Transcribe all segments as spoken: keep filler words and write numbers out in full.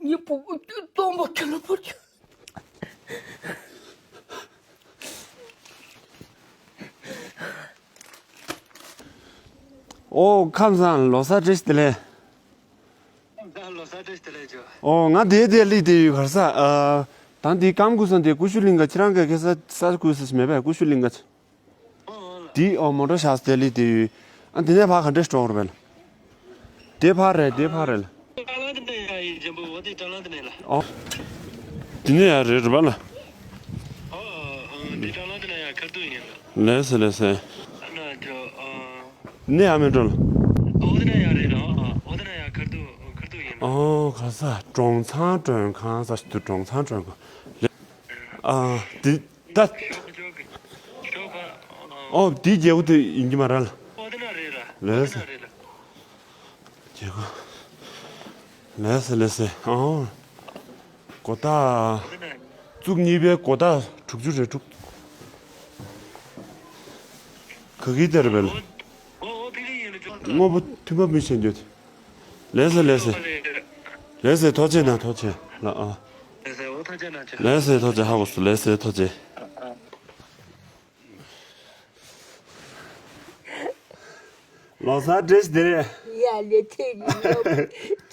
ངའི་སྤུ་གུ་དུས་སྟོན་པ་ཁྱེད་ལ་ཕར་ཆུ། ཨོ་ཁམས་བཟང་། ལོ་གསར་བཀྲ་ཤིས་བདེ་ལེགས། ཁམས་བཟང་། ལོ་གསར་བཀྲ་ཤིས་བདེ་ལེགས་ཇོ། ཨོ་ང་དེ་དེ་ལི་དེ་ཡོད་གར་ས། ཨ་ད་འདི་ཀམ་ཀུ་སོང་དེ་ཀུ་ཤུ་གླིང་ག་ཁྱེད་རང་གི་ཁེ་ས་ས་ཀུ་ས་མེད་པས། ཀུ་ཤུ་གླིང་ག་འདི་ཨོ་མོ་ཊ་ཤག་དེ་ལི་དེ་ཡོད། ཨ་འདི་ནས་ཕ་ག་འདྲས་སྤྲོ་བར་བས། དེ་ཕ་རེད། དེ་ཕ་རེད། ཀྲང་ལ་དེ་འདྲ་ཡ་ཡིན་ཅན་པོ། འོ་དེ་ཀྲང་ལ་དེ་ནས་ལ། ཨོ། དེ་ནས་ཡ་རེད་རེད་པ་ལ། ཨོ་ཨོ་ཨོ་འདི་ཀྲང་ལ་དེ་ནས་ཡ་ཁར་དུ་ཡིན་ལ། ལེ་སེ་ལེ་སེ། ཨ་ན་ཅོ་ཨོ། ནས་ཡ་མེད་འགྲོ་ལ། ཨོ་དེ་ནས་ཡ་རེད་ལ། ཨོ་དེ་ནས་ཡ་ཁར་དུ་ཁར་དུ་ཡིན་ལ། ཨོ་ག་ས་གྲོང་ཚང་མགྲོན་ཁང་ས་ཞིག་ཏུ་གྲོང་ཚང་མགྲོན་ཁང་ལེ། ཨ་དེ། ད། ཨོ་འདི་རྒྱལ་པོ་དེ་ཡིན་གྱི་མ་རེད་ལ། ལེ་སེ། རྒྱལ་པོ། ལེ་སེ་ལེ་སེ། ཨོ། གོ་ད། བཙུགས་གཉིས་པའི་གོ་ད་དྲུག་ཅུ་རེ་དྲུག་ག་གི་དེར་བེལ། དངོས་པོ་མཐུན་པ་མི་ཤེས་འདོད། ལེ་སེ་ལེ་སེ། ལེ་སེ་ཐོ་ཅེ་ན་ཐོ་ཅེ་ལ་ཨ། ལེ་སེ་ཐོ་ཅེ་ན་ལེ་སེ་ཐོ་ཅེ་ཧ་གོ་སོ། ལེ་སེ་ཐོ་ཅེ། ལོ་གསར་བཀྲ་ཤིས་བདེ་ལེགས། ཡ་ལེ་ཐེ་ཉིན་ཡོ།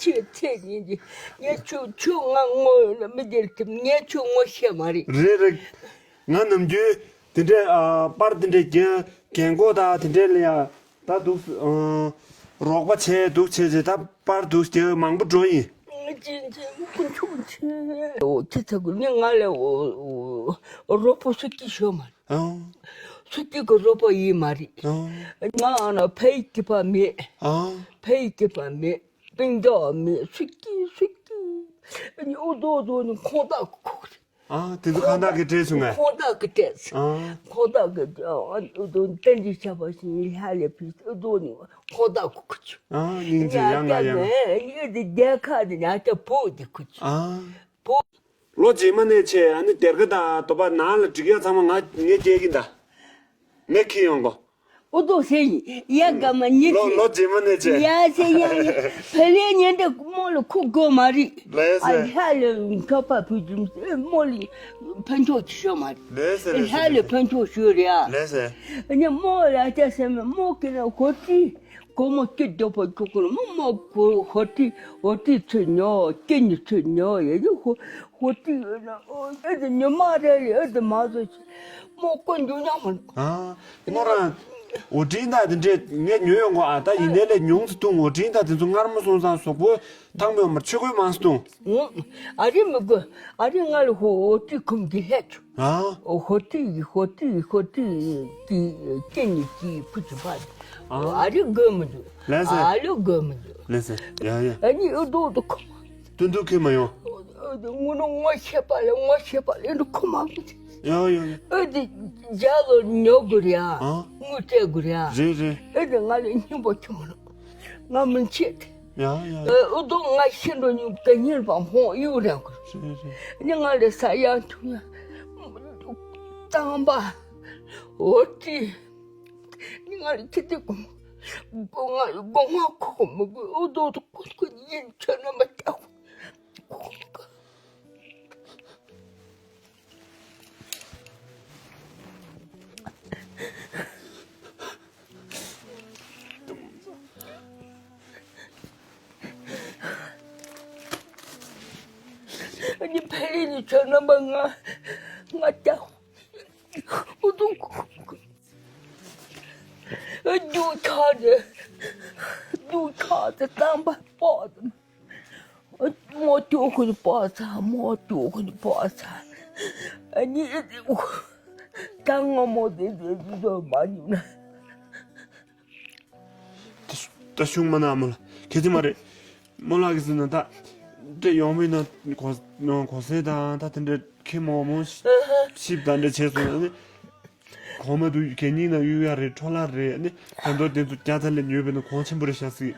ཁྱོད་ཐེ་ཉིན་གྱི། ངས་ཁྱོད་ཁྱོད་ང་ངོ་ཡོད་ན་མི་དེར་ཐིམ། ངས་ཁྱོད་ངོ་ཤེས་མ་རེད། རེད་རེད། ང་ནམ་རྒྱུན་དེ་འདྲའི་ཨ་པར་དེ་འདྲའི་རྒྱན་རྒན་གོག་དང་དེ་འདྲའི་ལ་ཡ། ད་འདུག་ཨ་རོགས་པ་བྱས་འདུག་བྱས་བྱས་ད་པར་འདུག་རྒྱག་མང་པོ་འགྲོ་ཡིན། ཅིན་ཅིན་ཁུ་ཆུ་ཆེ། འོ་ཁྱི་ཚ་གུ་ནི་ང་ལས་འོ་རོགས་པོ་སུ་སྐྱིད་ཤོད་མ་རེད། ཨང་། སུ་སྐྱིད་གི་རོགས་པ་ཡིན་མ་རེད། ཨང་། ང་ཨ་ན་ཕ་ཡི་སྐྱིད་པ་མེད། ཨང་། ཕ་ཡི་སྐྱིད་པ་མེད། སྤུན་ཀྱག་མེད། སུ་སྐྱིད་སུ་སྐྱིད། ཨ་ནི་ཨུ་དོ་དོ་ནི་ཁོང་ཏག་ཁུག་རེད། ཨ་དེ་ཚོ་ཁང་བདག་གིས་སྤྲད་སོང་ངས། ཁོང་བདག་གིས་སྤྲད་སོང་། ཨ་ཁོང་བདག་གིས་ཨ་ཨུ་དོ་ནི་ཏན་ཏིག་བྱ་བ་ཞིག་ཡིན་ལྷ་ལས་ཕུལ་ཨུ་དོ་ནི་ཁོང་བདག་གིས་ཁུག་ཆུ། ཨ་སྙིང་རྗེ་ཡ་ང་ཡ་ང་། ཨ་ནི་ཨུ་དི་རྒྱལ་ཁ་དེ་ནི་ཨ་ཅག་བོད་ཀྱི་ཁུག་ཆུ། ཨ་བོད། ལོ་རྗེས་མ་ནས་བྱས་ཨ་ནི་སྡེར་ཁ་དང་དོ་པ་ནང་ལ་འགྲིག་ཡ་ཚང་མ་ང་ངས་སྐྱེལ་གྱིན་ད། ངས་ཁྱེར་ཡོང་གོ། ཨུ་ཏོ་ཟེར་ཡིན་ཡ་ག་མ་ཉེ་ལོ་ལོ་རྗེས་མ་ནས་བྱས། ཡ་ཟེར་ཡ་ཡ་བེ་ལེ་ཉེ་འདྲ་མོ་ལ་ཁུག་དགོས་མ་རེད། ལེ་ཨ་ཟེར། ལྷ་ལ་མཆོད་པ་ཕུལ་རྒྱུ་མོ་ལ་ཕན་ཆོག་ཅི་ཤོད་མ་རེད། ལེ་ཟེར་ལེ་ཟེར་ལྷ་ལ་ཕན་ཆོག་ཤོད་རེད་ཨ། ལེ་ཟེར། ཉེ་མོ་ལ་ཅག་ཟེར་མ་མོ་གི་ན་གོ་ཏི། སྒོར་མོ་སྐྱིད་སྡོད་པ་ཅུ་ཀུ་ལ་མོ་མོ་གོ་ཧོ་ཏི་ཧོ་ཏི་ཚུ་ཉོ་སྐྱིད་ནི་ཚུ་ཉོ་ཡ་ཡི་ཧོ་ཧོ་ཏི་ཨེ་ཏི་ཉོ་མ་རེད་ལི་ཨེ་ཏི་མ་བཟོ་ཆི་མོ་ཀོ་འཇུ་ཉག་མ་ཨ་མོ་རང་འོ་ཏི་ད་དེ་འདྲས་ངས་ཉོས་ཡོང་གོ་ཨ་ད་ཡིན་ནའི་ལས་ཉུང་ཙི་བཏུང་འོ་ཏི་ད་དེ་ཚོ་མངར་མོ་སོང་ཙང་གཟུགས་པོ་ཐང་མོ་མར་ཆུ་ཁོལ་མང་སི་བཏུང་། ཨ་རི་མི་དགོས་ཨ་རི་ང་ལ་ཧོ་ཧོ་ཏི་ཁུམ་གི་ལྷད་ཆུ། ཨ། ཧོ་ཏི་ཧོ་ཏི་ཧོ་ཏི་ཀི་ཀི་ནི་ཀི་ཕུ་ཅི་ཕ། ཨ། ཨ་རི་དགོས་མི་འདུག་ལན་སེ། ཨ་ལོ་དགོས་མི་འདུག་ལན་སེ། ཡ་ཡ། ཨ་ནི་ཨུ་དུ་དུ་ཁོ་མ། ཏུན་ཏུ་ཁེ་མ་ཡོང་། ཨུ་དུ་ངུ་ནོ་ངོ་ཤེས་པ་ལ་ངོ་ཤེས་པ་ལ་འདུ་ཁོ་མ་གི་ཡ་ཡ་ཡ། ཨུ་དུ་ཇ་ལོ་ཉོ་དགོས་རེད་ཨ། ཨ། དངུལ་སྤྲད་དགོས་རེད་ཨ། རེད་རེད། ཨུ་དུ་ང་ལ་སྙིང་པོ་ཁྱོད་མ་ནོ། ང་མི་འཆད་དེ། ཡ་ཡ། ཨུ་དུ་ང་ཤི་འགྲོ་ཉུང་ག་ཉིན་པ་ཧོང་ཡུ་རེ་གུ། ནི་ང་ལ་ས་ཡ་ཐུ་ཡ་ཏང་པ་འོ་ཏི་ནི་ང་ལ་ཁི་ཏི་གུ་གུ་ང་གུ་ང་ཁུ་གུ་མི་གུ་ཨུ་དུ་དུ་གུ་གུ་ཡིན་ཆོ་ན་མ་ཏ་གུ་གུ་གུ། ཨ་ནི་ཕ་རི་ནི་ཆོ་ན་མ་ང་ང་ཏ་ཨུ་དུ་གུ་གུ་རྒྱུ་ཆ་རེད། རྒྱུ་ཆ་རེད་ཏམ་པ་པོ། མོ་ཏོ་ཁུ་པོ་ཚ་མོ་ཏོ་ཁུ་པོ་ཚ། ཨ་ནི་ད་ངོ་མོ་དེ་དེ་དེ་མ་ཉུང་ན། ད་ཤུང་མ་ན་མོ་ལ་ཁེ་ཅི་མ་རེད། མོ་ལ་གི་ཟིན་ན་ད་དེ་ཡོང་མིན་ན་གོ་གོ་སེ་དང་ད་དེ་འདྲ་ཁེ་མོ་མོ་ཤིབ་དང་འདྲ་བྱས་སོང་ཨ་ནི། གོང་མ་དུ་གད་སྙིགས་ན་གཡུག་ཡ་རེད་འཕྲོ་བརླག་རེད་ཨ་ནི་ད་མདོ་དེ་ཚོ་རྒྱ་ཚ་ལས་ཉོས་པས་ན་གོང་ཆེན་པོ་རེད་ཤག་སྲིད།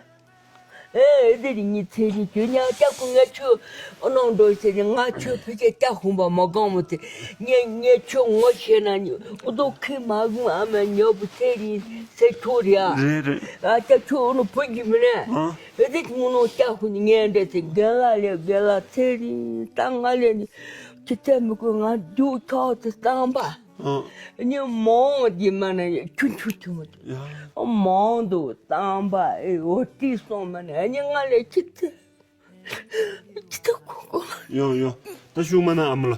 ཨེ་འདི་རིང་ངི་ཚེ་རིང་ཁྱོད་ཉག་སྐྱ་ཁུ་ངས་ཁྱོད་གནང་འགྲོ་ཟེར་ནས། ང་ཁྱོད་ཕི་ཆེ་སྐྱ་ཁུ་བ་མ་གང་མོ་དེ་ངས་ངས་ཁྱོད་ངོ་ཤེས་ན་ནི་ཨུ་ཏོ་ཁི་མ་གུ་ཨ་མ་ཉོ་བུ་ཚེ་རིང་ཟེར་ཁྱོད་རེད་ཨ། རེད་རེད། ཨ་ཅག་ཁྱོད་ཨུ་ནུ་བུ་གི་མི་ནས། ཨ་ཨེ་འདི་ངུ་ནོ་སྐྱ་ཁུ་ནི་ངས་འདྲ་ཟེར། རྒན་ལགས་ལས་རྒན་ལགས་ཚེ་རིང་ད་ང་ལས་ནི་ཅི་ཚེ་མི་དགོས། ང་རྒྱུག་ཁྱོག་ཏུ་བཏང་པ། ཨ། ཉི་མ་འདི་མ་ན་ཁྱུ་ཁྱུ་ཁྱུ་མ། ཡ། མང་དུ་བཏང་པ་ཨེ་འོ་ཏི་སོང་མ་ན་ཉི་ང་ལས་ཅི་ཏི་ཅི་ཏི་ཁོ་ཁོ། ཡོ་ཡོ། ད་ཤུགས་མ་ན་ཨ་མ་ལ།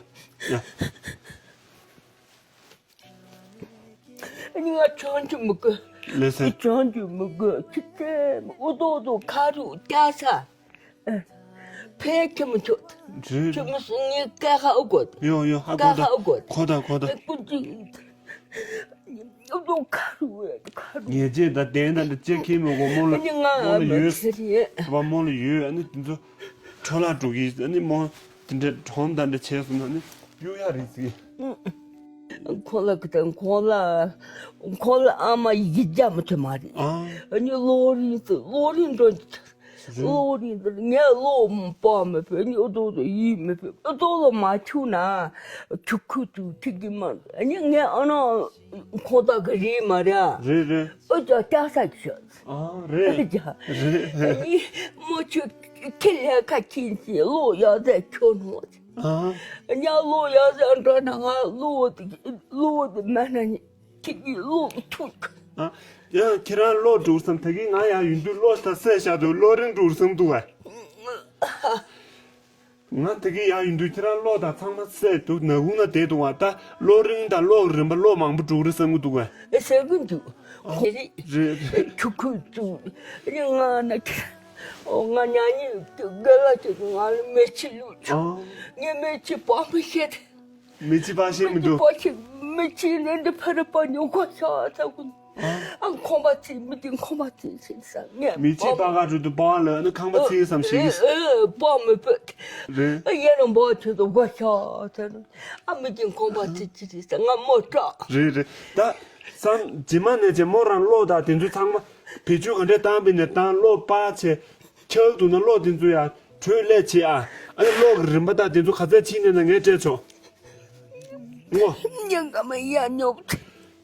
ཡ། ཉི་ང་ཆང་ཅི་མི་དགོས། ལེ་སེ། ཆང་ཅི་མི་དགོས། ཅི་ཏི་འུ་དོ་དོ་ཁ་རུ་སྐྱ་ས། ཕའི་ཁྱི་མོ་ཆོག་རེད། ཁྱི་མོ་སུ་ངའི་སྐད་ཁ་ཨུ་གོ། ཡོ་ཡོ། ཧ་གོ་ད། སྐད་ཁ་ཨུ་གོ། གོ་ད་གོ་ད། ཨེ་ཀུན་གྱི་ཨུ་ཁ་རུ་ཨེ་ཁ་རུ། ངེས་ཅེས་ད་བདེན་ད་འདྲ་ཅེས་ཁྱི་མོ་གོ་མོ་ལ་ཨ་ནི་ང་མོ་ལ་ཨ་ཡོད། ཁྱི་རེད། བ་མོ་ལ་ཡོད། ཨ་ནི་དེ་ཚོ་འཕྲོ་བརླག་འགྲོ་གི། ཨ་ནི་མོ་དེ་འདྲ་གྲོངས་ད་འདྲ་བྱས་སོང་ན་ནི་གཡུག་ཡ་རེད་ཟེར་གི། ཁོ་ལ་གི་ད་ཁོ་ལ་ཁོ་ལ་ཨ་མ་ཡི་རྒྱ་མི་ཐུབ་མ་རེད། ཨ། ཨ་ནི་ལོ་རིང་དུ་ལོ་རིང་འགྲོ། གློག་རིང་འདིར་ངས་གློག་པ་མི་ཕོད། ཉོ་དོ་དོ་ཡིད་མི་ཕོད། ཨོ་དོ་ལོ་མ་ཆུ་ན་ཆུ་ཁུ་ཏུ་ཐིག་གི་མ། ཨ་ནི་ངས་ཨ་ན་ཁོང་ཏ་གི་རིགས་མ་རེད། རེད་རེད། ཨོ་ཅག་ཅག་ས་ཀྱི་ཤོད། ཨ་རེད། ཨོ་ཅག་རེད། ཨ་ནི་མོ་ཆུ་ཁྱི་ལས་ཁ་ཁྱིན་ཅི་གློག་ཡག་ཟས་ཁྱོད་ནོ། ཨ་ཉ་གློག་ཡག་ཟས་འགྲོ་ན་ང་གློག་གློག་མ་ན་ནི། ཁྱེད་ཀྱིས་བློ་ཐུག་ཨ། ཡང་ཁྱེད་རང་བློ་འགྲོ་བསམ། ད་གིན་ང་ཡང་ཡིན་དུས་བློ་ད་སད་བཞག་འདུག་བློ་རིང་འགྲོ་བསམ་འདུག་ཨ། ང་ད་གིན་ཡང་ཡིན་དུས་ཁྱེད་རང་བློ་ད་ཚང་མ་སད་འདུག་ནག་ཁུང་ན་བསྡད་འདུག་ཨ། ད་བློ་རིང་དང་བློ་རིང་པ་བློ་མང་པོ་འགྲོ་རེད་བསམ་གི་འདུག་ཨ། ཟེར་གི་འདུག་ཨ། རེད་རེད། ཆུ་ཁུ་བཙུགས་ང་ན་ཁྱེད་ཨོ་ང་ཉ་ཉི་ག་ལ་ཁྱེད་ང་ལ་མེ་ཆི་ལུག་ཆུ་ཨ། ངས་མེ་ཆི་པ་མི་ཤེས་ཏེ། མི་ཅི་པ་ཤེས་མི་འདུག་མི་ཅི་ནི་འདི་ཕ་རི་པ་ཉོ་གོ་ཤ་ཚ་གུ། ཨ་ཁོང་པ་ཚི་མི་དེ་ཁོང་པ་ཚི་ཤིན་ས་ངས་མི་ཅི་པ་ག་ཅུ་དུ་པ་ལ་ནི་ཁང་པ་ཚི་བསམ་ཤེས་ཨེ་པ་མི་པ་རེད། ཨེ་ཡ་རང་པ་ཆུ་དུ་གོ་ཤ་ཚ་ནི་ཨ་མི་དེ་ཁོང་པ་ཚི་ཅི་རི་ས་ང་མོ་སྐྲག་རེད་རེད། ད་སང་རྗེས་མ་ནས་རྗེས་མོ་རང་གློག་དང་དེ་ཚོ་ཚང་མ་བེད་སྤྱོད་ག་འདྲས་བཏང་པ་ནས་བཏང་གློག་པ་ཆེ། ཁྱག་འདུག་ན་གློག་དེ་ཚོ་ཡང་དྲོད་སླེབས་བྱེད་ཨ། ཨ་ནི་གློག་གི་རིན་པ་དང་དེ་ཚོ་ག་ཚད་ཕྱིན་ནས་ན་ངས་སྤྲད་ཆོག་ངོ་། ཉན་ག་མ་ཡ་ཉོབ།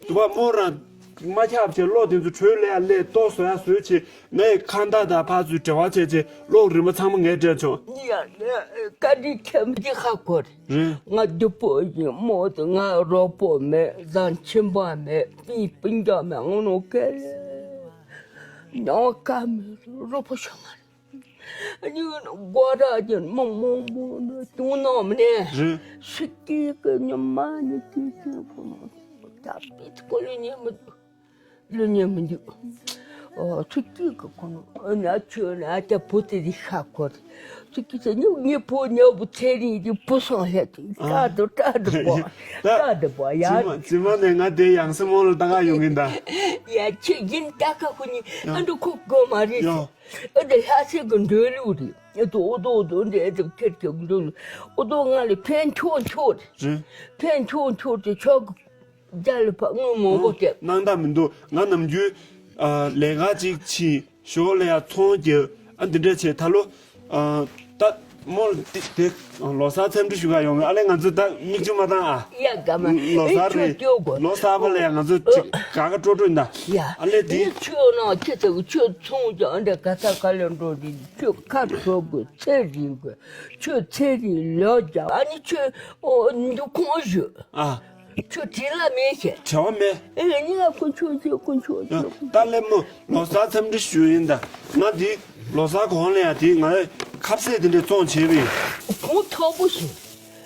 དུ་བ་མོ་རང་མ་ཁྱབ་བྱས་གློག་དེ་ཚོ་དྲོད་སླེབས་ཡ་སླེབས་ལྟོ་བཟོ་ཡ་བཟོས་བྱེད། ངས་ཁ་མདའ་དང་ཕར་ཚུར་འབྲེལ་བ་བྱས་བྱས་གློག་རིན་པ་ཚང་མ་ངས་སྤྲད་ཆོག་ཡ་ཡ་བཀའ་དྲིན་ཆེ་མི་དེ་ཧ་གོ་རེད། ང་སྡུག་པོ་ཡིན་མོ་དེ་ང་རོགས་པོ་མེད་བཟང་ཁྱིམ་པ་མེད་པི་པི་འཇག་མེད་ངོ་ནོ་སྐད་ལས་ཉོ་ག་མི་རོགས་པོ་ཤོ་མ་རེད། ཨ་ནི་སྒོ་ར་ཅན་མོ་མོ་མོ་ནི་ཅུང་ནོམ་ནས། རེད། སུ་སྐྱིད་གི་ཉི་མ་ནི་སྐྱིད་ཀྱི་ཕོ་མོ། ད་པིད་ཀོ་ལི་ཉན་མི་འདུག་ལི་ཉན་མི་འདུག་ཨོ་སུ་སྐྱིད་གི་ཁོ་ནོ་ཨ་ན་ཆོས་ན་ཨ་ཅག་བུ་དེ་རི་ཤ་ཁོ་རེད། སུ་སྐྱིད་ཚེ་ཉི་ཉི་ཕོ་ཉ་བུ་ཚེ་རིང་གི་བུ་སོང་ལྷད་དུ་ཏྲ་དུ་ཏྲ་དུ་པོ་ཏྲ་དུ་པོ་ཡ། ཇི་མ་ཇི་མ་ནས་ང་དེ་ཡང་སེ་མོ་ལ་ལྟ་ག་ཡོང་གིན་ད། ཡ་ཁྱེད་ཡིན་ལྟ་ག་ཁོ་ནི་ཨ་འདྲ་ཁོ་དགོས་མ་རེད། ཡོ། ཨ་དེ་ལྷ་སའི་གི་འགྲོ་ལུགས་རེད། ཨ་དེ་ཨོ་དོ་ཨོ་དོ་འདྲེ་ཨ་དེ་ཁྱེར་ཁྱེར་འགྲོ་ལུགས། ཨོ་དོ་ང་ལ་ཕན་ཆོག་ཆོག་རེད། རེད། ཕན་ཆོག་ཆོག་དེ་ཆོག་གི་རྒྱ་ལ་ཕ་དངུལ་མང་པོ་སྟེར། གནང་དག་མི་འདུག་ང་ནམ་རྒྱུན་ཨ་ལས་ཀ་ཅིག་ཕྱིན་ཞོར་ལ་ཡ་ཚོང་རྒྱག་ཨ་འདི་འདྲ་བྱས་ད་ལོ་ཨ་ད་མོ་ལ་དེ་དེ་ལོ་གསར་འཚམས་འདྲི་ཞུ་ག་ཡོང་གི། ཨ་ལས་ང་ཚོ་ད་མིག་ཆུ་མ་བཏང་ཨ། ཡ་ག་མ་ལོ་གསར་རེད། ལོ་གསར་པ་ལ་ཡ་ང་ཚོ་ཅིག་ག་ག་སྤྲོ་སྤྲོ་ཡིན་ད། ཡ། ཨ་ལས་དེ་ཆོས་ནང་ཁྱེད་ཚོ་ཆོས་ཚོང་རྒྱག་ཨ་འདྲ་ག་ས་ག་ལ་འགྲོ་རེད། ཆོས་ཁ་གྲོ་དགོས་ཚེ་རིང་དགོས། ཆོས་ཚེ་རིང་ལོ་རྒྱག་ཨ་ནི་ཆོས་འདུ་ཁོང་བཞུགས། ཨ། ཁྱོད་བྲེལ་བ་མེད་ཤེས། བྲེལ་བ་མེད། ཨེ་ཉི་མ་དཀོན་མཆོག་མཆོག་དཀོན་མཆོག་མཆོག་ད་ལེ་མོ་ལོ་གསར་འཚམས་འདྲི་ཞུ་ཡིན་ད། ང་འདི་ལོ་གསར་གོང་ལ་ཡ་དེ་ང་ཁ་ཟས་དེ་འདྲས་བཙོང་བྱས་པ་ཡིན། གོང་མཐོ་པོ་ཞིག་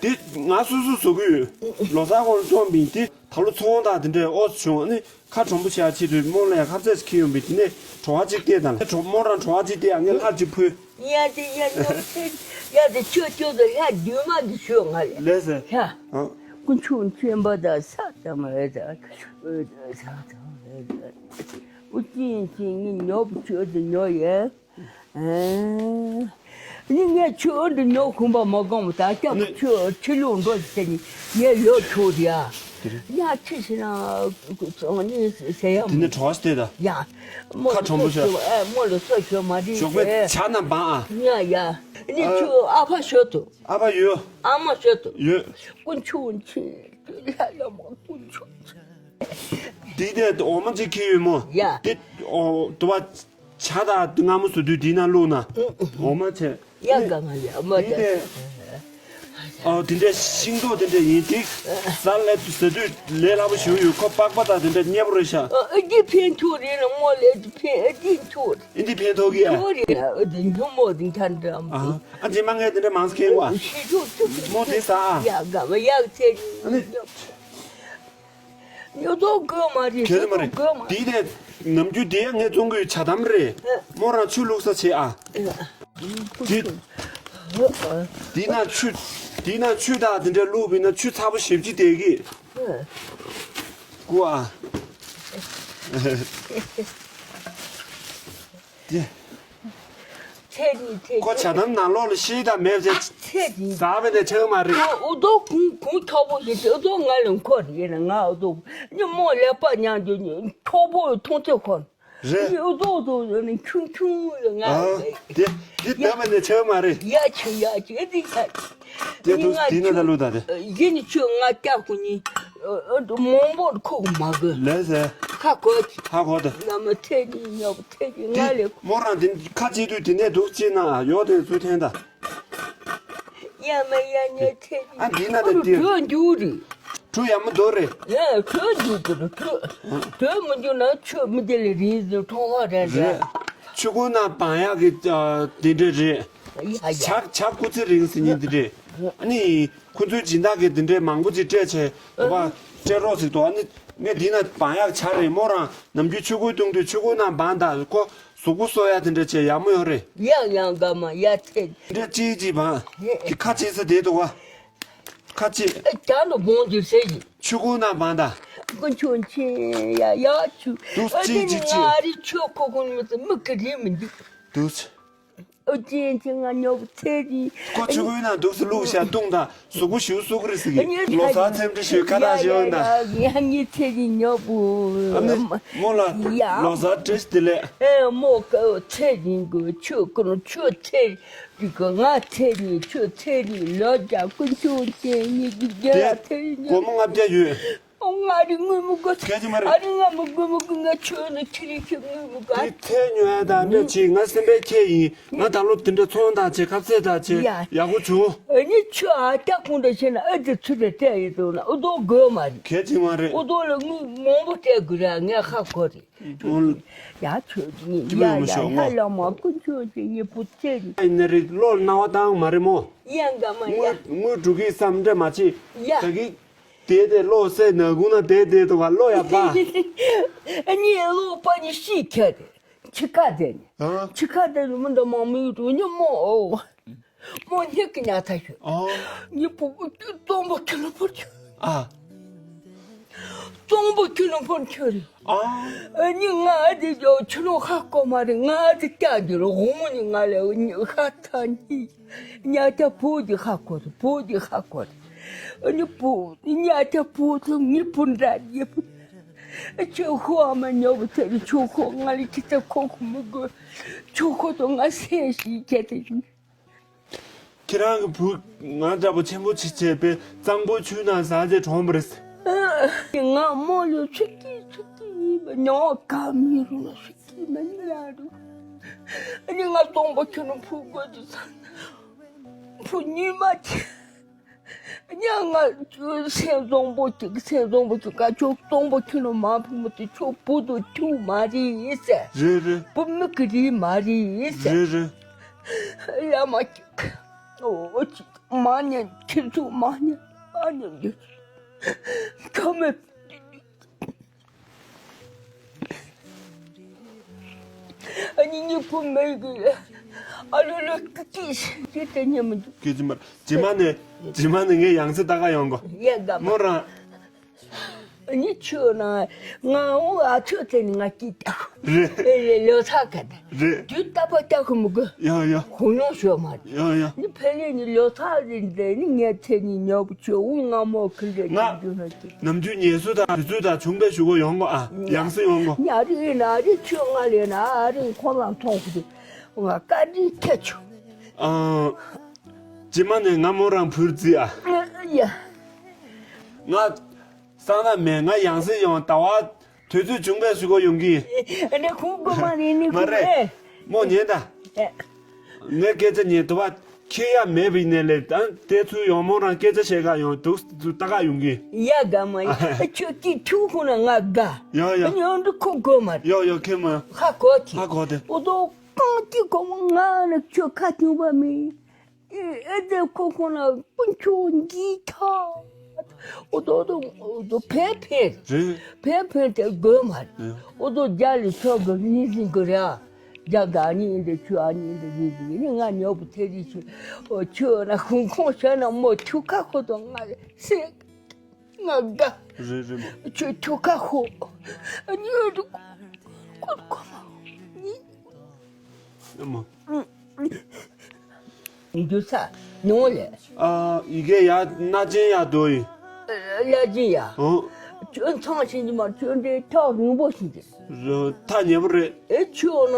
དེ་ང་སོ་སོ་བཟོ་གི་ཡོད། ལོ་གསར་གོང་ལ་བཙོང་པ་ཡིན་དེ་ད་ལོ་ཚོང་དང་དེ་འདྲས་ཨོ་བྱུང་ཨ་ནི་ཁ་གྲུང་པོ་བྱས་ཆེད་དུ་མོ་ལ་ཡ་ཁ་ཟས་ཤིག་ཁྱེར་ཡོང་པ་ཡིན། དེ་ནས་བྲོ་བ་གཅིག་བལྟས་དང་། བྲོ་མོ་རང་བྲོ་བ་གཅིག་བལྟས་ཨ་ངས་ལྷ་གཅིག་ཕུལ། ཡ་དེ་ཡ་ཉོ་ཚེ་ཡ་དེ་ཁྱོད་ཁྱོད་དེ་ལྷ་བདུན་མ་གི་ཤོད་ང་ལས། ལས་ཟེར། ཡ། ཨ། དཀོན་མཆོག་མཁྱེན་པ་དང་ས་དང་འོད་དང་འོད་དང་ས་དང་འོད་དང་། ཨུ་ཅིན་ཅིན་ངས་ཉོ་བུ་ཁྱོད་དེ་ཉོ་ཡས། ཨེ། ནི་ངས་ཁྱོད་འདི་ཉོ་ཁུམ་པ་མ་གང་བ་ད་སྐྱབས་ནི་ཁྱོད་ཁྱི་ལུག་འགྲོ་ཟེར་ནི་ངས་ཡོད་ཁྱོད་དེ་ཡ། ཡ་ཁྱི་ཞིག་ན་ནི་ཟེར་ཡ། དེ་ནས་གྲོགས་དེ་ད། ཡ། མོ་ཁ་ཁྲོམ་པོ་ཤོད། ཨ་མོ་ལ་སོ་ཤོད་མ་རེད་ཞོགས་པའི་ཟེར། ཇ་ན་བང་ཨ། ཡ་ཡ། ནི་ཨ་ཁྱོད་ཨ་ཕ་ཤོད་དོ། ཨ་ཕ་ཡོད། ཨ་མ་ཤོད་དོ། ཡོད། དཀོན་མཆོག་མཁྱེན། ལ་ལ་མ་དཀོན་མཆོག་མཁྱེན། དེ་དེ་འོ་མ་ཅིག་ཁྱེར་ཡོད་མོ། ཡ། དེ་འོ་དུ་བ་ཇ་དང་མངར་མོ་བཟོ་དུས་དེའི་ནང་བླུགས་ན། འོ་མ་བྱས། ཡ་ག་ང་ཡ་མ་དེ་ད། དེ་དེ། ཨོ་དེ་འདྲའི་ཤིང་ཏོག་དེ་འདྲ་ཡིན་དེ། ཟ་ལས་ཟ་དུས་ལས་སླ་པོ་ཞིག་ཡོད། ཁོ་པགས་པ་དང་དེ་འདྲ་མཉེས་པོ་རེད་ཤག་ཨ་ཨ་འདི་ཕན་ཐོགས་རེད་ལ་མོ་ལས་འདི་ཕན་ཨ་འདི་ཐོགས་རེད། ཨ་འདི་ཕན་ཐོགས་གི་ཨ། ཐོགས་རེད་ཨ་འདི་ཉོ་མོ་འདི་ཁ་འདྲ་ཨ། ཨ་རྗེས་མ་ངས་དེ་འདྲ་མང་ཙམ་ཁྱེར་བ། ཤི་ཐུག་ཐུག་མོ་དེ་ཟ་ཨ། ཡ་ག་མ་ཡག་ཚད། ཨ་ནི། ཉོ་ཐོག་དགོས་མ་རེད། གལ་མ་རེད། དགོས་མ་དེ་ནས་ནམ་རྒྱུན་དེ་ཡང་ངས་བཙོང་གི་ཇ་དམ་རེད། ཨ། མོ་རང་ཆུ་བླུགས་ས་བྱེད་ཨ། ཨ། དེ་དེ་ན་ཆུ་དེ་ན་ཆུ་དག་དེ་འདྲ་བླུགས་པས་ན་ཆུ་ཚ་པོ་ཞེ་པོ་ཅིག་བསྡད་ཀྱི། ཨ། ཀུ་ཨ། དེ། ཚེ་རིང་ཚེ་ཁོ་ཇ་དམ་ནང་ལོགས་ལ་ཤེས་དང་མེད་ཅེས། ཚེ་རིང་ཟ་བའི་ནས་ཆགས་མ་རེད། ཨུ་ཏོ་གུང་གུང་ཁྱོག་པོ་ཞིག་ཨུ་ཏོ་ང་ལ་འཁོར་ཡིན་ན་ང་ཨུ་ཏོ་ཉི་མོ་ལས་པ་མཉམ་དུ་ཁྱོག་པོ་མཐོང་ཚེ་འཁོར་རེད། ཨུ་ཏོ་ཏོ་ཁྱུང་ཁྱུང་ང་ཨ་དེ་དེ་ལྡབ་པ་ནས་ཆགས་མ་རེད། ཡ་ཆེ་ཡ་ཆེ་དེ་ཡ། དེ་དུ་དེ་ན་ད་ལུ་ད་དེ། ཡིན་ནི་ཆུ་ང་སྐྱག་ཁུ་ནི་མང་པོ་ཁུག་མ་དགོས། ལས་ཟེར། ཧ་གོ་ཧ་གོ་ད། ལ་མ་ཚེ་ནི་ཉོབ། ཁྱེད་ཀྱིས་ང་ལས། མོ་རང་དེ་ཁ་ཕྱེ་དུས་དེ་ནས་འདུག་ཅེ་ན་ཡོག་དེ་ཚུལ་འཐེན་ད། ཡ་མ་ཡ་ཉེ་ཚེ། ཨ་འདི་ན་ད་འདི། གྲོད་འགྱུར་རེད། གྲོད་ཡ་མོ་དོ་རེད། ཡ་གྲོད་འགྱུར་གི་རེད་གྲོད། གྲོད་མི་འགྱུར་ན་ཆོས་མི་དེ་ལས་རེད་ཟེར་མཐོང་བ་རེད་རེད། ཆུ་ཁུང་ན་བང་ཡག་གི་དེ་འདྲ་རེད། ཡ་ཡ། ཇ་ཇ་སྐུ་ཚེ་རིང་ཟེར་ཉིན་དེ་རེད། ཨ་ནི། ཁོ་ཚོའི་སྦྱིན་བདག་གིས་འདི་འདྲའི་མང་པོ་ཅིག་སྤྲད་བྱས་འདུག་པ། སྤྲད་རོགས་ཟེར་འདུག་ཨ་ནི་ངས་འདི་ན་བང་ཡག་ཆ་རེད། མོ་རང་ནམ་རྒྱུན་ཆུ་ཁོལ་བཏུང་དུས་ཆུ་ཁོལ་ནང་བང་དང་ཁོ་གཟུགས་པོ་གསོ་ཡག་དེ་འདྲ་བྱས་ཡག་མོ་ཡོད་རེད། ཡང་ཡང་དགའ་མ་ཡ་ཚེ། འདྲ་ཅིག་ཅིག་བང་དེ་ཁ་ཕྱེ་ས་དེ་འདུག་བ། ཁ་ཕྱེ། ཨ་ཀྱང་ནོ་བོང་འདི་ཟེར་གྱི། ཆུ་ཁོལ་ནང་བང་དང་། ཀུན་ཆུང་ཆེ་ཡ་ཡ་ཆུ། འདུག་ཨ་ཅིག་དེ་ཅིག་ཅིག་ང་རི་ཆུ་ཁོལ་ཁོལ་མི་ཚེ་མི་ཀི་རི་མི་འདུག་འདུག་ཨོ་ཅེ་ཅེ་ང་ཉོབ་ཚེ་རིང་། ཁོ་ཆུ་ཁོལ་ནང་འདུག་སེ་བླུགས་ཤག་བཏུང་དང་གཟུགས་པོ་ཞིའུ་གསོ་གི་རེད་ཟེར་གི། ལོ་གསར་འཚམས་འདྲི་ཞུས་ཁ་བཏགས་ཞུས་འོང་དང་། ཡ་ངའི་ཚེ་རིང་ཉོབ་བུ། ཨ་ནི་མོ་ལ་ཡ་ལོ་གསར་བཀྲ་ཤིས་བདེ་ལེགས། ཨེ་མོ་ཀ་ཚེ་རིང་གི་ཆུ་ཀུན་ཆུ་ཚེ་རིང་གི་ང་ཚེ་རིང་ཆུ་ཚེ་རིང་ལོ་བརྒྱ་ཀུན་ཆུ་ཚེ་རིང་གི་རྒྱལ་ལ་ཚེ་རིང་ཉོབ། སྒོར་མོ་ལྔ་བརྒྱ་ཡོད། ང་རི་དངུལ་མུ་གུ། སྐད་ཅིག་མ་རེད། ཨ་རི་ང་མུ་གུ་མུ་གུ་ང་ཆོས་ནི་ཁྱི་རི་ཁྱི་དངུལ་མུ་གུ་ཨ། དེ་ཚད་ཉོ་ཡ་དང་འདྲ་ཅིག་ང་སེམས་པའི་ཁྱེད་ཡིན། ང་ད་ལོ་དེ་འདྲ་ཚོང་དང་བྱེད་ཁ་ཚད་དང་བྱེད་ཡ། ཡག་པོ་བྱུང་། ཨ་ནི་ཆོས་ཨ་ཀྱ་ཁོང་འདྲ་བྱས་ན་ཨ་ཙི་ཚུ་རེ་སྤྲད་ཡི་འདུག་ན་ཨུ་དོ་དགོས་མ་རེད། སྐད་ཅིག་མ་རེད། ཨུ་དོ་ལ་དངུལ་མང་པོ་སྤྲད་དགོས་རེད་ངས་ཧ་གོ་རེད། ཨོ། ཡ་ཆོས་ཀྱི་ཡ་ཡ་ཡ་ལ་མ་ཀུན་ཆོས་ཀྱི་ངེད་བུ་ཚེ་རིང་། ཡིན་ན་རེད་བློ་ལ་སྣང་བ་བཏང་མ་རེད་མོ། ཡ་འགའ་མ་ཡ། དངུལ་དངུལ་འགྲོ་གི་བསམ་འདྲ་མ་བྱེད། ཡ། ད་གི་དེ་དེ་བློ་སེ་ན་ཀུན་ན་དེ་དེ་དུ་བ་བློ་ཡ་པ། ཨ་ནི་བློ་པ་ནི་ཤི་ཁྱེར། ཆི་ཁ་དེ་ནི། ཨ། ཆི་ཁ་དེ་ནི་མི་འདྲ་མང་མི་ཡོད་དུ་ཉི་མོ་ཨོ། མོ་ཉི་ཀི་ཉ་ཐ་ཤོད། ཨ། ཉི་པུ་ཙོང་པོ་ཁྱི་ལ་ཕུར་ཁྱོད། ཨ། ཙོང་པོ་ཁྱི་ལ་ཕུར་ཁྱོད་རེད། ཨ། ཨ་ནི་ང་ཨ་དེ་ཇོ་ཁྱི་ལ་ཧ་གོ་མ་རེད། ང་ཨ་དེ་སྐྱག་གི་རོ་ཧོ་མོ་ནི་ང་ལ་ཧ་ཐ་ནི། ཉ་ཐ་ཕུ་དེ་ཧ་གོ་རེད། ཕུ་དེ་ཧ་གོ་རེད། ཨ་ནི་ཕུ་ཉ་ཐ་ཕུ་ཐུ་ངི་ཕུ་འདྲ་ཡི་ཕུ། ཆོས་ཁོ་ཨ་མ་ཉོ་བུ་ཚེ་རིང་ཆོས་ཁོ་ང་ལ་ཁྱི་ཚ་ཁོ་ཁོ་མི་དགོས། ཆོས་ཁོ་ཚོ་ང་སེམས་ཤིག་ཁྱེད་དེ་ཡིན། ཁྱེད་རང་གི་བུ་ང་འདྲ་པོ་ཆེན་པོ་ཆེ་བྱས་པས་གཙང་པོའི་ཆུ་ནང་ཟག་བཅས་གྲོངས་པ་རེད། ང་མོ་ལ་ཆུ་སྐྱིད་ཆུ་སྐྱིད་ཡིན་པ་ཉོ་ག་མི་རུང་ལ་ཆུ་སྐྱིད་མ་ཉོ་ཡ་རུང་། ཨ་ནི་ང་སྟོང་པ་ཁྱོད་ནི་བུ་དགོས་དུ་ཚང་ན་བུ་ཉུལ་མ་ཆེ། ཉ་ང་སེམས་བཟང་པོ་ཅིག་སེམས་བཟང་པོ་ཅིག་ག་ཆོག་སྟོང་པོ་ཁྱོད་ནི་མ་བུ་མོ་དེ་ཆོག་བུ་དུ་ཁྱུ་མ་རེད་ཟེར། རེད་རེད། བུ་མི་གི་རེད་མ་རེད་ཟེར། རེད་རེད། ཡ་མ་ཅིག་ཨོ་ཅིག་མ་ཉན་ཁྱེད་ཚོ་མ་ཉན་མ་ཉན་རྒྱུ་ཁ་མེད། ཨ་ནི་ཉི་ཕུ་མེ་གི་ཨ་ལོ་ལོ་ཀི་ཀི་ཞིག་དེ་ཉི་མི་འདུག་ཀི་ཅི་མར་ཇི་མ་ནས་ཇི་མ་ནས་ངས་ཡང་སེ་ལྟ་ག་ཡོང་གོ་ཡ་ག་མ་མོ་རང་། ནི་ཆུ་ན་ང་འོ་ཨ་ཆུ་དེ་ནི་ང་སྐྱིད་ཀྱག་རེད། ཨེ་རེད། ལོ་ཚ་ག་དེ་རེད། དུས་རྟག་པར་ཀྱག་གི་མི་དགོས། ཡ་ཡ། ཁོང་ཡོང་ཞོ་མ་རེད། ཡ་ཡ། ནི་ཕལ་ལེ་ནི་ལོ་ཚ་རེད་འདི་ནི་ངས་ཚེ་ནི་ཉོ་བུ་ཆུ་འུ་ང་མོ་ཁི་ལེ་ང་ཆུ་རྒྱུ་ན་ཅི། ནམ་རྒྱུན་ཉལ་སུ་དང་དུས་ཚོད་དང་བྱུང་པའི་ཞུ་གོ་ཡོང་གོ་ཨ་ཡང་སེ་ཡོང་གོ་ཉ་རི་ན་རི་ཆུ་ང་ལེ་ན་ཨ་རི་ཁོ་ལ་མཐོང་གི་ང་ཀ་རི་ཁྱེད་ཆུ། ཨ། རྗེས་མ་ནས་ང་མོ་རང་བུར་རྩིས་ཨ། ཡ། ང་སང་ན་མེད། ང་ཡང་སེ་ཡོང་ཟླ་བ་དུས་ཚོད་བྱུང་པའི་ཞུ་གོ་ཡོང་གི་ཡིན། ཨ་ནི་ཁུག་གོ་མ་ནི་ནི་མ་ཁུག་རེད། ཨེ། མོ་ཉན་ད། ཨེ། ངས་སྐད་ཆ་ཉན་དུ་བ་ཁྱེད་ཡ་མེད་པའི་ནས་ལས་ད་དེ་ཚུར་ཡོང་མོ་རང་སྐད་ཆ་བཤད་ག་ཡོང་འདུག་ད་ག་ཡོང་གི་ཡ་དགའ་མ་ཡ་ཁྱོད་ཀྱི་ཐུག་ཁུ་ན་ང་དགའ། ཡ་ཡ། ཨ་ནི་ཡོང་འདུག་ཁུག་གོ་མ་རེད། ཡ་ཡ་ཁྱེད་མ་ཡ། ཧ་གོ་ཐི་ཧ་གོ་ཐི། འོ་དོ་རྐང་གཅིག་གོ་མ་ང་ནི་ཁྱོད་ཁ་ཐུང་བ་མིན། ཨེ་ཨེ་དེ་ཁོ་ཁོ་ན་དཀོན་མཆོག་འདི་ཐ། འོ་དོ་དོ་འོ་དོ་ཕན་ཕན། རེད། ཕན་ཕན་དེ་དགོས་མ་རེད། རེད། འོ་དོ་རྒྱ་ལི་ཆོག་གི་ཉིན་ཟིན་གི་རེད་ཨ། རྒྱ་ག་ཉིན་འདི་ཆུ་ཨ་ཉིན་འདི་ཉིན་ཟིན་གི་ནི་ང་ཉོ་བུ་ཐེ་རི་ཆུ། འོ་ཆུ་ན་ཁུང་ཁོང་བྱས་ན་མོ་ཆུ་ཁ་ཁོ་དོ་ང་སེ། ང་དགའ། རེད་རེད་མ། ཁྱོད་ཁྱོད་ཁ་ཧོ། ཉོ་རུ་ཀོ་ཀོ་མ། ཉི། ཨ་མ། འདུ་ས་ནོ་ལེ། ཨ་ཡི་གེ་ཡ་སྣ་ཅན་ཡ་དོ་ཡི། ལ་ཅི་ཡ། ཨོ། ཁྱོད་ཚང་ཞིག་མ་ཁྱོད་འདྲའི་ཐག་རིང་པོ་ཞིག་གི། རོ་ཐག་ཉེ་པོ་རེད། ཨེ་ཁྱོད་ན་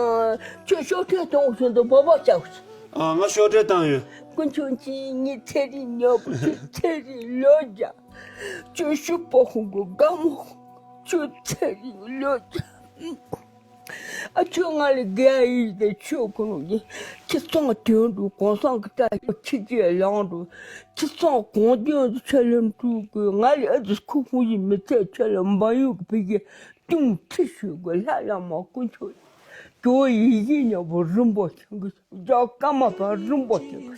ཁྱོད་ཤོག་ཁྲེ་གཏོང་བཞིན་དུ་བོ་བོ་ལྕགས། ཨ་ང་ཤོག་ཁྲེ་བཏང་ཡོད། དཀོན་མཆོག་མཁྱེན། ངའི་ཚེ་རིང་ཉོ་བུ་ཁྱོད་ཚེ་རིང་ལོ་བརྒྱ། ཁྱོད་ཤུག་པོ་ཧུང་གོ་དགའ་མོ། ཁྱོད་ཚེ་རིང་ལོ་བརྒྱ། ཨ་ཁྱོད་ང་ལ་དགའ་ཡིས་དེ་ཁྱོད་ཁོ་ནོ་ཡིན། ཁྱི་ཚང་དོན་འགྲུབ་གོང་སང་གི་སྐྲ་ཡོད་ཁྱི་རྗེས་ལངས་འགྲོ། ཁྱི་ཚང་གོང་དོན་དུ་ཆ་ལེན་འགྲུབ་དགོས། ང་ལ་ཨ་ཙི་ཁུ་ཁུ་ཡིན་མི་ཚད་ཆ་ལ་འབའ་ཡུག་གི་ཕི་གི་ཏུང་ཁྲི་ཞུ་དགོས། ལྷ་ལ་མ་དཀོན་མཆོག་ཡིན། ཇོ་ཡིད་བཞིན་ཉོ་བོ་རིན་པོ་ཆེ་གི། རྒྱ་ཀ་མ་པ་རིན་པོ་ཆེ་གི།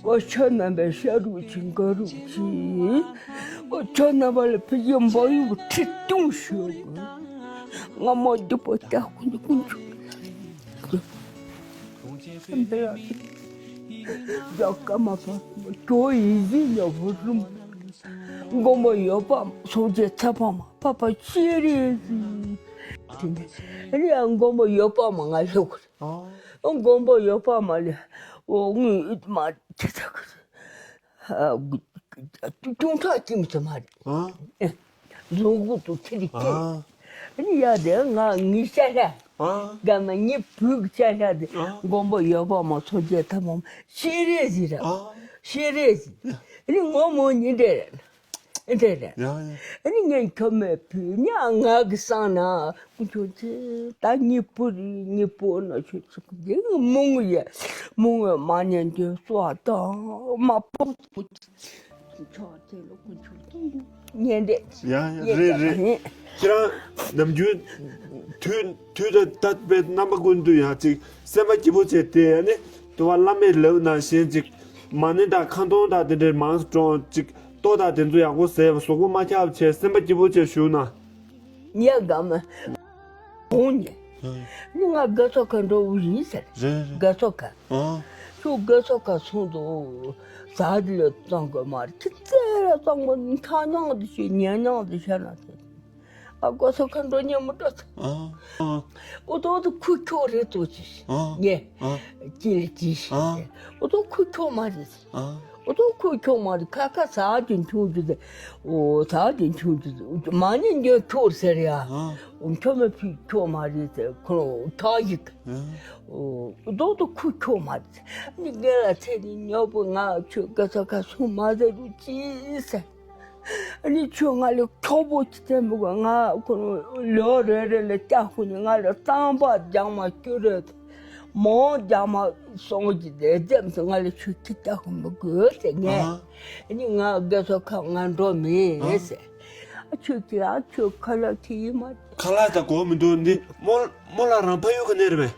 འོ་ཁྱོད་རྣམ་པའི་ཤ་རུག་ཆེ་འགའ་རུག་ཆེ། འོ་ཁྱོད་རྣམ་པ་ལ་ཕི་ཡི་འབའ་ཡུག་ཁྲི་སྟོང་ཞུ་གི། ང་མོ་རྒྱུ་པོ་སྟ་ཀུན་ཀུན་ཆུ། རྒྱ་ཀ་མ་པ་ཇོ་ཡིད་བཞིན་ཉོ་བོ་རིན་པོ། མགོན་པོ་ཡོད་པ་སངས་རྒྱས་ཚ་བ་མ་པ་པ་ཤེས་རེད་ཟིན། དེ་ནས་ཨ་ནི་ཡང་མགོན་པོ་ཡོད་པ་མ་ང་ལྷོ་གི། ཨོ། མགོན་པོ་ཡོད་པ་མ་ལས། འོ་ངུས་ཨིད་མ་ཁྱེད་ཚ་གི། ཧ་ཀུན་ཁྲག་ཅིམ་ཙམ་མ་རེད། ཨ། ལུང་གུ་ཏུ་ཁྱེད་རིག་ཁྱེད། ཨ། ཨ་ནི་ཡ་དེ་ང་ངི་ཤ་ཤ། ཨ། ག་མ་ངི་བུ་གི་ཤ་ཤ་དེ། ཨ། མགོན་པོ་ཡོད་པ་མ་སངས་རྒྱས་ཐ་མ་མ་ཤེས་རེད་ཟེར་ར། ཨ། ཤེས་རེད་ཟེར། ཨ་ནི་ངོ་མོ་ཉིད་དེ་རེད། དེ་རེད། ཡ་ཡ། ཨ་ནི་ངས་ཁྱོད་མེད་བུ་ཉག་ང་གི་སང་ན་ཁྱོད་ཚེ་ད་ངའི་བུ་རེད། ངའི་བུ་ན་ཁྱོད་ཚེ་གི་མོང་ཡ། མོང་བའི་མ་ཉན་དུ་སོ་དང་མ་པོ་ཆོག་དེ་ལོ་ཁོ་ཆོག་ཉན་དེ། ཡ་ཡ་རེད་རེད། ཁྱེད་རང་ནམ་རྒྱུན་དུས་དུས་ད་ལྟ་བའི་རྣམ་པ་ཀུན་ཏུ་ཡང་ཅིག་སེམས་པ་སྐྱིད་པོ་བྱས་ཏེ་ནི་དུ་བ་བླ་མས་ལབ་ན་གཞན་ཅིག་མ་ཎི་དང་ཁ་འདོན་དང་དེ་འདྲའི་མང་སུ་གྲོང་ཅིག་ལྟོ་དང་དེ་ཚོ་ཡག་པོ་ཟས་པ་གཟུགས་པོ་མ་ཁྱབ་བྱས་སེམས་པ་སྐྱིད་པོ་བྱས་བཞུགས་ན། ཉལ་དགའ་མ། འོང་ཉལ། ཨ། ནི་ང་དགའ་ཚོ་ཁ་འགྲོ་བུ་ཡིན་ཟེར། རེད་རེད། དགའ་ཚོ་ཁ། ཨ། ཁྱོད་དགའ་ཚོ་ཁ་སོང་དུ། ཟ་དི་ལ་གཙང་དགོས་མ་རེད། ཁྱི་ཙེ་ལ་གཙང་མ་ཁྲག་ཉང་དུ་ཤེས་ཉལ་ཉང་དུ་ཤ་ན་ཟེར། ཨ་དགའ་ཚོ་ཁ་འགྲོ་ཉལ་མི་འགྲོ་ཚ། ཨ། ཨ། འོ་དོ་དུ་ཁུ་ཁྱོ་རེད་དོ་ཅི། ཨ། ཉལ། ཨ། ཅི་ལ་ཅི་ཤེས། ཨ། འོ་དོ་ཁུ་ཁྱོ་མ་རེད། ཨ། འོ་དོ་ཁོས་ཁྱོད་མ་རེད་ཁ་ཁ་ཟ་གི་འཆུང་རྒྱུ་དེ། འོ་ཟ་གི་འཆུང་རྒྱུ་དེ་མ་ཉན་རྒྱུ་ཁྱོད་ཟེར་ཡ། ཨ། འོ་ཁྱོད་མ་ཕི་ཁྱོད་མ་རེད་ཟེར་ཁོ་ཁྱོད་ཡིག་ཨ། འོ་དོ་དོ་ཁོས་ཁྱོད་མ་རེད་ཟེར་ནི་རྒན་ལ་ཚེ་ནི་ཉོ་བུ་ང་ཁྱོད་ག་ས་ག་སོང་མ་ཟེར་རུ་ཅི་ཟེར། ཨ་ནི་ཁྱོད་ང་ལ་ཁྱོ་བོ་ཅི་བསྟན་པ་ང་ཁོ་ལོ་རེ་རེ་ལ་སྐྱ་ཁོ་ནི་ང་ལ་རྩམ་པ་རྒྱང་མ་སྐྱུར་རེད། མོ་རྒྱ་མ་སོང་གི་དེ་རྒྱབ་སུ་ང་ལ་ཆུ་ཁྱི་ལྟ་གི་མི་དགོས་ཟེར་ངས། ཨ་ནི་ང་དགའ་ཚོ་ཁ་ང་འགྲོ་མེད་ཟེར། ཨ་ཆུ་ཁྱི་ཨ་ཆུ་ཁ་ལག་ཁྱི་ཡིན་མ། ཁ་ལག་ད་གོ་མི་འདུག་འདི་མོ་མོ་ལ་རང་ཕ་ཡུལ་ག་ནས་རེད་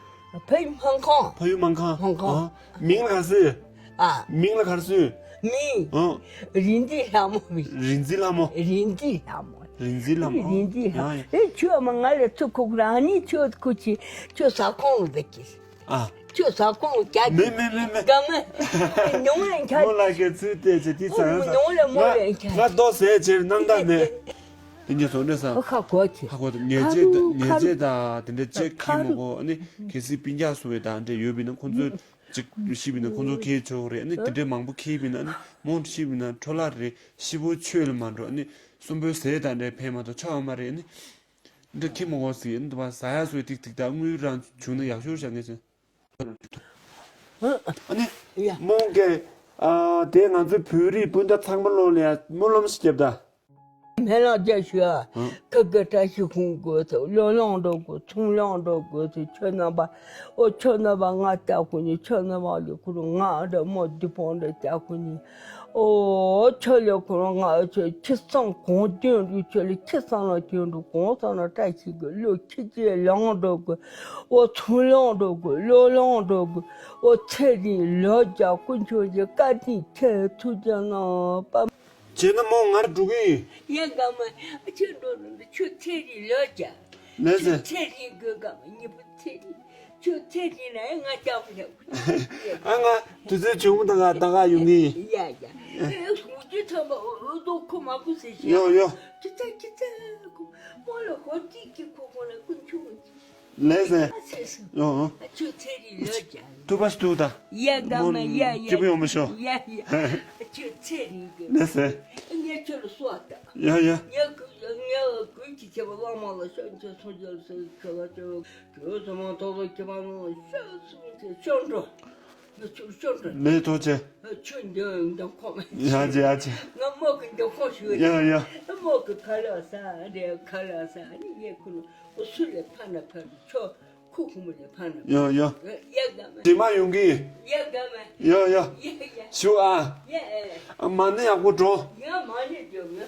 པས། ཕ་ཡུལ་སྨན་ཁང་། ཕ་ཡུལ་སྨན་ཁང་། སྨན་ཁང་། ཨ། མིང་ལ་ག་ཟེར། ཨ། མིང་ལ་ག་རེ་ཟེར། མིང་། ཨ། རིག་འཛིན་ལྷ་མོ་མིང་། རིག་འཛིན་ལྷ་མོ། རིག་འཛིན་ལྷ་མོ། རིག་འཛིན་ལྷ་མོ། རིག་འཛིན་ལྷ་མོ། ཡ་ཡ། ཨེ་ཁྱོད་མ་ང་ལ་ཚུར་ཁུག་རང་ནི་ཁྱོད་ཁུག་ཅི་ཁྱོད་ཟ་ཁང་ལ་བེད་ཀྱི། ཨ། ཁྱོད་ཟ་ཁང་ལ་རྒྱག་གི། མེད་མེད་མེད་མེད། དགའ་མོ། མྱོང་ལ་འཁྱར། མོ་ལ་གི་ཚུལ་དེ་ཚེ་དེ་ཚ་ཡང་ས། མྱོང་ལ་མོ་ལ་འཁྱར། ང་ལྟོ་ཟས་ཆེར་སྣང་དག་མེད། དེ་ཉིད་སོང་འདྲ་ས། ཧ་གོ་ཁྱེད། ཧ་གོ་ཉེ་ཁ་རུ་ཉེ་ཁ་རུ་ཉེ་ད་དེ་འདྲ་ཅེ་ཁ་ཁྱི་རུ་མོ་གོ་ཨ་ནི་གལ་སྲིད་སྤུན་ཀྱག་སུ་བས་ད་འདྲ་ཡོད་པས་ན་ཁོང་ཚོས་ཅིག་ཤི་བས་ན་ཁོང་ཚོ་ཁྱེད་ཆོག་རེད། ཨ་ནི་དེ་འདྲ་མང་པོ་ཁྱེད་བས་ན་ཨ་ནི་མོ་ཤི་བས་ན་འཕྲོ་བརླག་རེད། ཤི་བོ་ཆོས་ལ་མ་འགྲོ། ཨ་ནི་གསོན་པོའི་ཟས་དང་འདྲ་ཕན་མ་ཐོགས་ཆོག་མ་རེད། ཨ་ནི་འདྲ་ཁྱི་མོ་གོ་ཟིག་ཨ་ནི་དུ་བ་ཟ་ཡ་སུ་ཏིག་ཏིག་ད་དངུལ་རང་བྱུང་ན་ཡག་ཤོས་བྱ་ངེས་ཟེར། ཨ་ནི་ཡ། མོང་གེ། ཨ་དེ་ང་ཚོའི་བོད་རིགས་སྤུན་ཟླ་ཚང་མ་ལོ་ལ་ཡ་སྨོན་ལམ་ཞིག་རྒྱབ་ད། སྨོན་ལམ་རྒྱབ་ཤོག་ཨ། ཁ་དགེ་བཀྲ་ཤིས་ཁུངས་དགོས་ཚུལ་བློས་བླངས་འགྲོ་དགོས་ཚུལ་བླངས་འགྲོ་དགོས་ཚུལ་ཁྱོད་རྣམ་པ། ཨོ་ཁྱོད་རྣམ་པ་ང་ལྟ་ཁུ་ནི་ཁྱོད་རྣམ་པ་ལས་ཁུ་རུ་ང་འདྲ་མོ་བདུད་པོ་འདྲ་ལྟ་ཁུ་ནི། ཨོ་ཁྱོད་ལས་ཁུ་རུ་ང་ཁྱོད་ཁྱི་སང་གོང་དོན་རུ་ཁྱོད་ལས་ཁྱི་སང་ལ་དོན་རུ་གོང་སང་ལ་བཀྲ་ཤིས་དགོས་བློ་ཁྱི་ཅེས་ལངས་འགྲོ་དགོས། ཨོ་ཚུར་ལོངས་འགྲོ་དགོས་བློ་ལོངས་འགྲོ་དགོས། ཨོ་ཚེ་རིང་ལོ་བརྒྱ་དཀོན་མཆོག་གི་བཀའ་དྲིན་ཆེ་ཐུགས་རྗེ་གནང་པ། བྱས་ན་མོ་ང་འགྲོ་གི་ཡིན། ཡ་དགའ་མ། ཁྱོད་འགྲོ་ནི་འདི་ཁྱོད་ཚེ་རིང་ལོ་བརྒྱ། ལེ་ཚེ། ཁྱོད་ཚེ་རིང་དགོས་དགའ་མ་གཉིས་པོ་ཚེ་རིང་། ཁྱོད་ཚེ་རིང་ན་ཡང་ང་ལྕགས་པོ་ལ། ཨ་ང་དུས་ཚོད་བྱུང་ད་ག་ད་ག་ཡོང་གི་ཡིན། ཡ་ཡ། ཨེ་ཧུ་ཅི་ཐམ་པ་འུ་དོ་ཁོ་མ་ཁུ་སེ་ཤི། ཡོ་ཡོ། ཁྱི་ཚ་ཁྱི་ཚ་ཁོ་མོ་ལ་ཧོ་ཙི་ཁྱི་ཁོ་ཁོ་ལ་ཀུན་ཆུ་ཀུན་ཆུ། ལེ་ཟེ། ཨ་ཚེ་སུ། ཡོ་ཡོ། ཨ་ཁྱོད་ཚེ་རིང་ལོ་བརྒྱ། ཐུབ་པ་ཞིག་ཐུབ་ད། ཡ་དགའ་མ་ཡ་ཡ། སྐྱིད་པོ་ཡོང་མ་ཤོག་ཡ་ཡ། ཨ་ཁྱོད་ཚེ་རིང་གི། ལེ་ཟེ། ངས་ཁྱོད་ལ་གསོལ་བ་བཏབ། ཡ་ཡ། ངས་ཁོ་ངས་གུས་ཀྱི་བྱེད་པ་བླ་མ་ལ་ཤོག་ཁྱོད་སངས་རྒྱས་ལ་སོགས་ཁྱོད་ལ་ཁྱོད། ཁྱོད་ཚང་མ་ཐོག་ཐོག་ཁྱེད་པ་ནང་ཤོག་གསུངས་ཏེ་ཤོག་འགྲོ། ང་ཁྱོད་ཤོག་འགྲོ། ལས་ཐོག་ཆེ། ཁྱོད་འདི་འདི་ཁོང་མ། ཡ་ཅེ་ཡ་ཅེ། ང་མོ་གི་འདི་ཁོང་ཞུ། ཡ་ཡ། ང་མོ་གི་ཁ་ལག་ཟ་རེ་ཁ་ལག་ཟ་ནི་ངས་ཁུ་ནུ་སུ་ལས་ཕ་ན་ཕ་རུ་ཁྱོད་ཁུ་ཁུ་མོ་ལས་ཕ་ན། ཡ་ཡ། ཡ་དགའ་མ། དྲི་མ་ཡོང་གི། ཡ་དགའ་མ། ཡ་ཡ། ཡ་ཡ། ཞུ་ཨ། ཡ་ཨེ། ཨ་མ་ནི་ཡག་པོ་འགྲོ། ཡ་མ་ནི་འགྲོ་ང་།